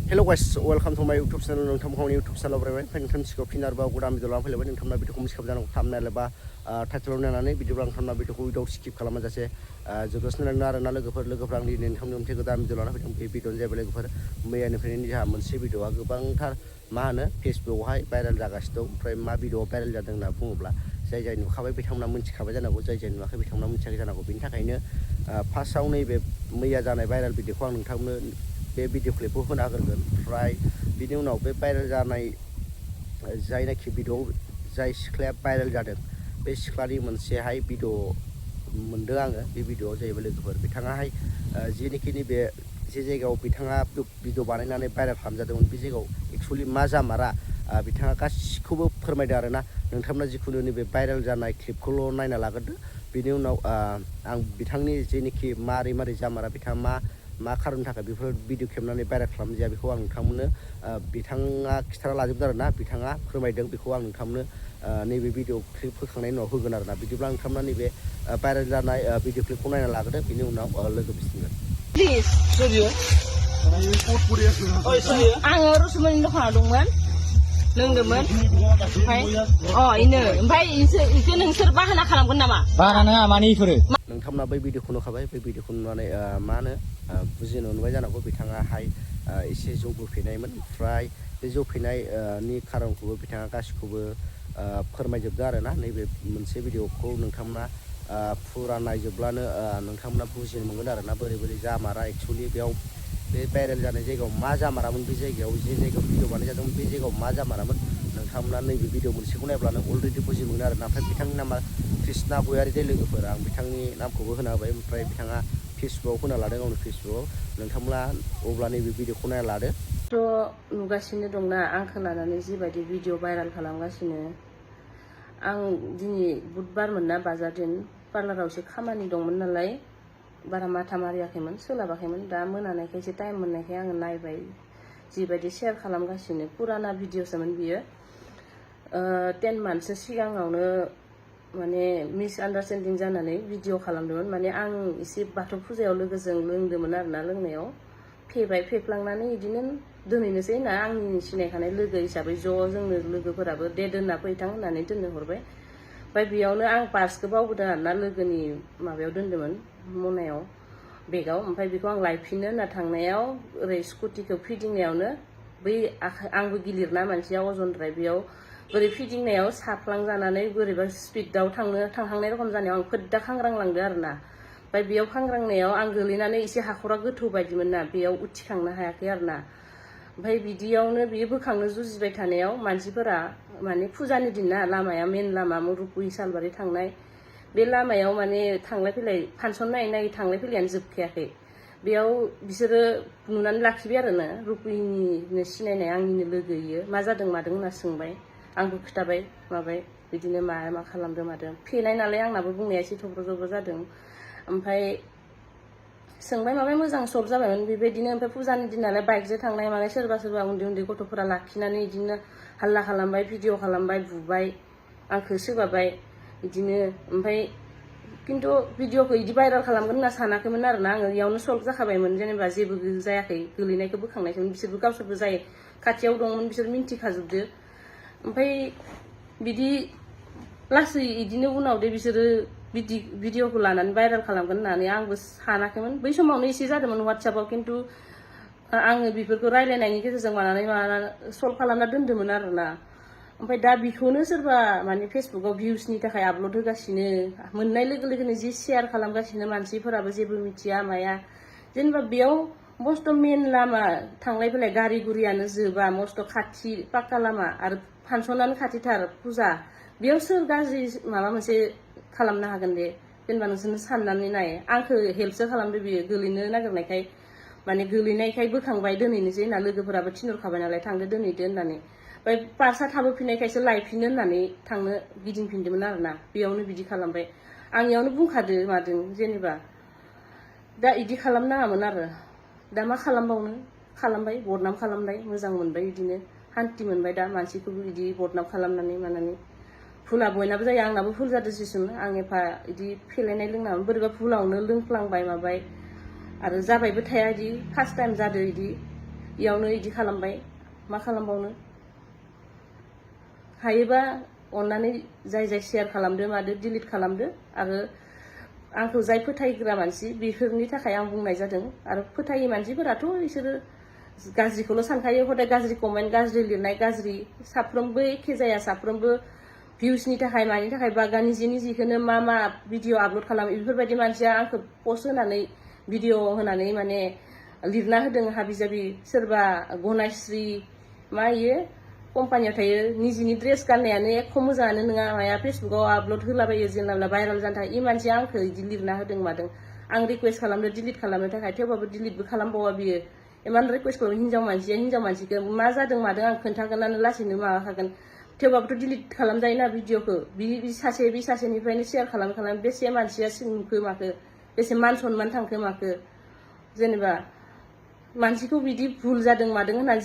Hello guys, welcome to my YouTube channel. नोंथांमोननि YouTube channel आवरायबाय ओमफ्राय नोंथांनि सिगाङाव फिन आरोबाव गोदान भिडिअ लानानै फैलायबाय नोंथांमोना भिडिअखौ मिस खालामजानांगौ थाम्बनेल एबा टाइटेलाव नायनानै बिदिब्ला नोंथांमोना भिडिअखौ उइदाउट स्किप खालामाजासे जोबजासिम नायनो आरोना लोगोफोर आं दिनै नोंथांनि मोनसे गोदान भिडिअ लाना फैदों बे भिडिअनि जाहैबाय लोगोफोर मैयानिफ्रायनो जोंहा मोनसे भिडिअआ गोबांथार मा होनो फेसबुकआवहाय भाइरेल जागासिनो दं ओमफ्राय मा भिडिअआव भाइरेल जादों होनना बुङोब्ला जाय नुखाबाय बिथांमोना मिथिखाबाय जानांगौ जाय नुवाखै बिथांमोना मिथियाखै जानांगौ बेनि थाखायनो फार्स्टआव नैबे मैया जानाय भाइरेल भिडिअखौ आं नोंथांनो बे भिडिअ क्लिपखौ होना होगोन ओमफ्राय बिनि उनाव बे भाइरेल जानाय जायनाखि भिडिअ जाय सिख्लाया भाइरेल जादों बे सिख्लानि मोनसेहाय भिडिअ मोनदों आङो बे भिडिअआव जाहैबाय लोगोफोर बिथाङाहाय जेनिखि नैबे जे जायगायाव बिथाङा भिडिअ बानायनानै भाइरेल खालामजादोंमोन बे जायगायाव एक्सुवेलि मा जामारा बिथाङा गासिखौबो फोरमायदों आरोना नोंथांमोना जिखुनु नैबे भाइरेल जानाय क्लिपखौल' नायना लाग्रोदो बिनि उनाव आं बिथांनि जेनिखि मारै जामारा बिथाङा मा खारननि थाखाय बेफोर भिडिअ खेबनानै भाइरेल खालामजाया बेखौ आं नोंथांमोननो बिथाङा खिथाना लाजोबदों आरोना बिथाङा फोरमायदों बेखौ आं नोंथांमोननो नैबे भिडिअ क्लिप होखांनायनि उनाव होगोन आरोना बिदिब्ला नोंथांमोना नैबे भाइरेल जानाय भिडिअ क्लिपखौ नायना लाग्रोदो बिनि उनाव लोगो बिसिगोन आङो रसमनि दखानाव दंमोन लोंदोंमोन ओमफ्राय इखो नोंसोर बाहाना खालामगोन नामा? बाहाना नङा माने इफोरो नोंथांमोना बै भिडिअखौ नुखाबाय बै भिडिअखौ नुनानै मा होनो बुजिनो मोनबाय जानांगौ बिथाङाहाय एसे जौ बोफेनायमोन ओमफ्राय बे जौ फेनायनि खारनखौबो बिथाङा गासिखौबो फोरमायजोबदों आरोना नैबे मोनसे भिडिअखौ नोंथांमोना फुरा नायजोबब्लानो नोंथांमोना बुजिनो मोनगोन आरोना बोरै जामारा एक्सुवेलि बेयाव बे भाइरेल जानाय जायगायाव मा जामारामोन बे जायगायाव जे जायगायाव भिडिअ बानाय जादोंमोन बे जायगायाव मा जामारामोन नोंथांमोना नैबे भिडिअ मोनसेखौ नायब्लानो अलरेडि बुजि मोनो आरोना ओमफ्राय बिथांनि नामा कृष्णा गयारी दे लोगोफोर आं बिथांनि नामखौबो होना होबाय ओमफ्राय बिथाङा फेसबुकआव होना लादों गावनि फेसबुकआव नोंथांमोना अब्ला नैबे भिडिअखौ नायना लादो नुगासिनो दंना आं खोनानानै जिबायदि भिडिअ भाइरेल खालामगासिनो आं दिनै बुधबारमोन ना बाजार दिन पार्लाराव एसे खामानि दंमोन नालाय बारा माथा मारियाखैमोन सोलाबाखैमोन दा मोनानायखाय एसे टाइम मोननायखाय आङो नायबाय जिबायदि शेयार खालामगासिनो पुराना भिडिअसोमोन बियो 10 मान्थसो सिगाङावनो माने मिसआन्डारस्टेन्डिं जानानै भिडिअ खालामदोंमोन माने आं एसे बाथौ फुजायाव लोगोजों लोंदोंमोन आरोना लोंनायाव फेफ्लांनानै बिदिनो दोनहैनोसै होनना आंनि सिनायखानाय लोगो हिसाबै जोंनो लोगोफोराबो दे दोनना फैथां होननानै दोननो हरबाय ओमफ्राय बेयावनो आं पार्सखौ बावबोदों आरोना लोगोनि माबायाव दोन्दोंमोन मनायाव बेगाव ओमफ्राय बेखौ आं लायफिननो होनना थांनायाव ओरै स्कुटिखौ फिदिंनायावनो बै आंबो गिलिरना मानसिया अजनद्राय बेयाव बोरै फिदिंनायाव साफ्लांजानानै बोरैबा स्पिडआव थांहांनाय रखम जानायाव आं फोद्दा खांग्रांलांदो आरोना ओमफ्राय बेयाव खांग्रांनायाव आं गोलैनानै एसे हाखरा गोथौ बायदिमोन ना बेयाव उथिखांनो हायाखै आरोना ओमफ्राय बिदियावनो बियो बोखांनो जुजिबाय थानायाव मानसिफोरा माने फुजानि दिन ना लामाया मेन लामा रुपुहि सालबारि थांनाय बे लामायाव माने थांलाय फैलाय फांसन नायै थांलाय फैलायानो जोबखायाखै बेयाव बिसोरो नुनानै लाखिबाय आरोना रुपुहिनिनो सिनायनाय आंनिनो लोगो इयो मा जादों मादों होनना सोंबाय आंबो खिथाबाय माबाय बिदिनो मा खालामदों मादों फेनाय नालाय आंनाबो बुंनाया एसे थब्र' जादों ओमफ्राय सोंबाय माबाय मोजां सल्भ जाबायमोन बेबायदिनो ओमफ्राय फुजानि दिन नालाय बाइकजों थांनाय मानाय सोरबा उन्दै गथ'फोरा लाखिनानै बिदिनो हाल्ला खालामबाय भिडिअ खालामबाय बुबाय आंखौ सोबाबाय बिदिनो ओमफ्राय खिन्थु भिडिअखौ बिदि भाइरेल खालामगोन होनना सानाखैमोन आरोना आङो इयावनो सल्भ जाखाबायमोन जेनेबा जेबो जायाखै गोलैनायखौ बोखांनायखौमोन बिसोरबो गावसोरबो जाय खाथियाव दंमोन बिसोर मिन्थिखाजोबदो ओमफ्राय बिदि लासै बिदिनो उनाव दे बिसोरो भिडिअखौ लानानै भाइरेल खालामगोन होननानै आंबो सानाखैमोन बै समावनो एसे जादोंमोन वाट्सएपआव खिन्थु आङो बेफोरखौ रायलायनायनि गेजेरजों सल्भ खालामना दोन्दोंमोन आरोना ओमफ्राय दा बेखौनो सोरबा माने फेसबुकआव भिउसनि थाखाय आपल'ड होगासिनो मोननाय लोगो लोगोनो जि शेयार खालामगासिनो मानसिफोराबो जेबो मिथिया माया जेनेबा बेयाव मस्थ' मेन लामा थांलाय फैलाय गारि गुरियानो जोबा मस्थ' खाथि पाक्का लामा आरो फांसनानो खाथिथार फुजा बेयाव सोर गाज्रि माबा मोनसे खालामनो हागोन दे जेनेबा नोंसोरनो साननानै नाय आंखौ हेल्पसो खालामदो बियो गोलैनो नागिरनायखाय माने गोलैनायखाय बोखांबाय दोनहैनोसै होनना लोगोफोराबो थिनहरखाबाय नालाय थांदो दोनहैदो होननानै ओमफ्राय पार्सआ थाबोफिननायखायसो लायफिनो होननानै थांनो गिदिंफिनदोंमोन आरोना बेयावनो बिदि खालामबाय आं इयावनो बुंखादो मादों जेनेबा दा इदि खालामनाङामोन आरो दा मा खालामबावनो खालामबाय बदनाम खालामबाय मोजां मोनबाय बिदिनो हान्थि मोनबाय दा मानसिखौबो बिदि बदनाम खालामनानै मानानै भुला बयनाबो जायो आंनाबो भुल जादों जिसुन आं एफा बिदि फेलायनाय लोंनानै बोरैबा भुलावनो लोंफ्लांबाय माबाय आरो जाबायबो थाया बिदि फार्स्ट टाइम जादों बिदि इयावनो इदि खालामबाय मा खालामबावनो हायोबा अननानै जाय शेयार खालामदो मादो डिलिट खालामदो आरो आंखौ जाय फोथायग्रा मानसि बेफोरनि थाखाय आं बुंनाय जादों आरो फोथायै मानसिफोराथ' बिसोरो गाज्रिखौल' सानखायो हदाय गाज्रि कमेन्ट गाज्रि लिरनाय गाज्रि साफ्रोमबो एखे जाया साफ्रोमबो भिउसनि थाखाय मानि थाखाय बा निजिखौनो मा भिडिअ आपल'ड खालामो बेफोरबायदि मानसिया आंखौ पस्ट होनानै भिडिअ होनानै माने लिरना होदों हाबि जाबि सोरबा गनायश्री मा इयो कम्पानियाव थायो निजिनि ड्रेस गाननायानो एख' मोजाङानो नङा माया फेसबुकाव आपल'ड होलाबायो जेनेबा भाइरेल जानो थाखाय इ मानसिया आंखौ इदि लिरना होदों मादों आं रिकुवेस्ट खालामदों डिलिट खालामनो थाखाय थेवबाबो डिलिटबो खालामबावा बियो इमान रिकुवेस्ट खालामो हिनजाव मानसिखौ मा जादों मादों आं खोन्थागोनानो लासैनो माबाखागोन थेवबाबोथ' डिलिट खालामजायोना भिडिअखौ बि सासेनिफ्रायनो शेयार खालाम बेसे मानसिया सोंखो माखो बेसे मान सनमान थांखो माखो जेनेबा मानसिखौ बिदि भुल जादों मादों होननानै